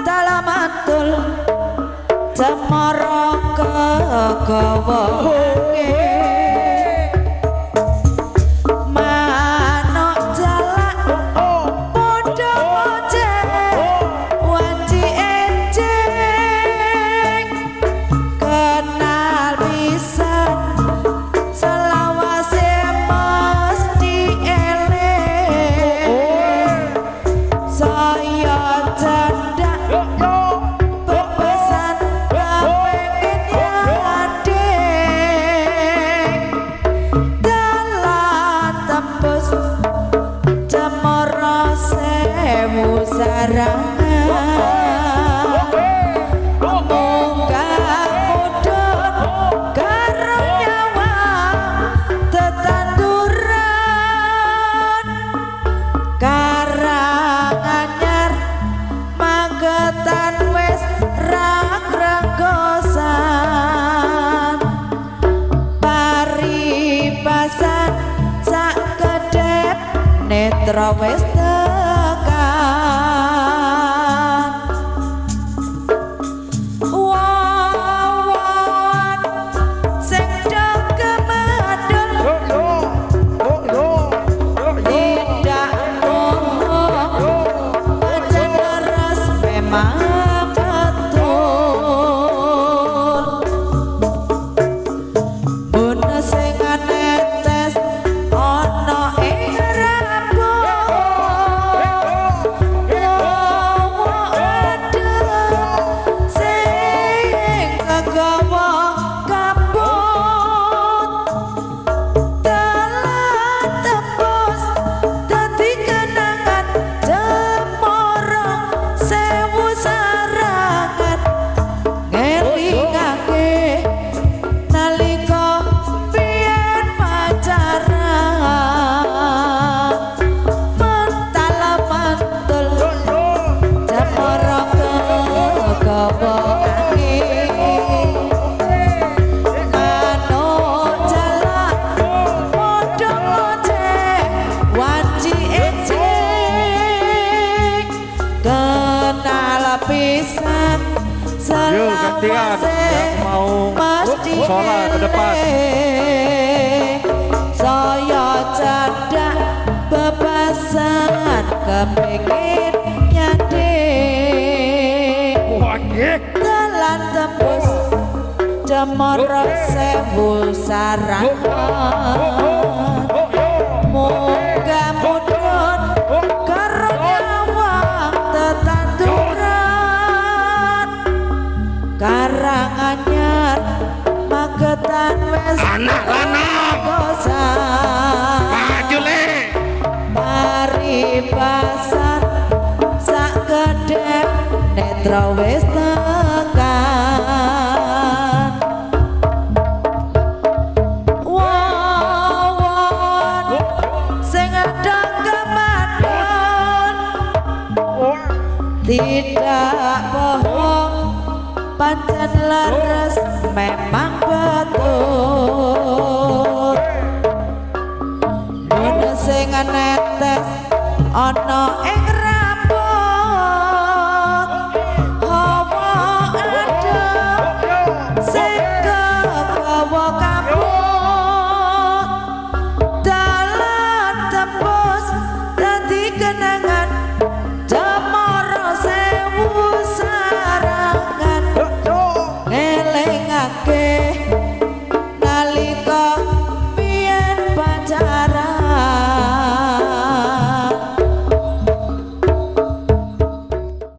Talamantul cemara kegawa manuk jalak padha ngoceh wanci enjing kenal pisan selawase mesti eling saya cendhak bebesan kepengin nyading dalan tembus cemara sewu sarangan munggah mudhun karo nyawang tetanduran Karanganyar Magetan wis ragrenggosan paribasan sak kedhep netra wis tekan wawan sing do kemandul tidak bohong pancen leres memang betul bun sing netes ana ing rabuk lawa adem sing kegawa kabut dalan tembus dadi kenangan cemara sewu sarangan ngelingake nalika biyen pacaran mental mantul cemara kegawa angin manuk jalak padha ngoceh wanci enjing kenal pisan Yuk, gantian. selawase Yang mau mesti sholat ke depan. eling. Saya cendhak bebasan kepingin nyading dalan tembus cemara sewu sarangan munggah mudhun karo nyawang tetanduran Karanganyar Magetan wis Anak lanang. kosan Maju le. paribasan sak kedhep netra wis tekan wawon sing ada kemandun tidak bohong pancen leres memang betul Mun sing netes ana ing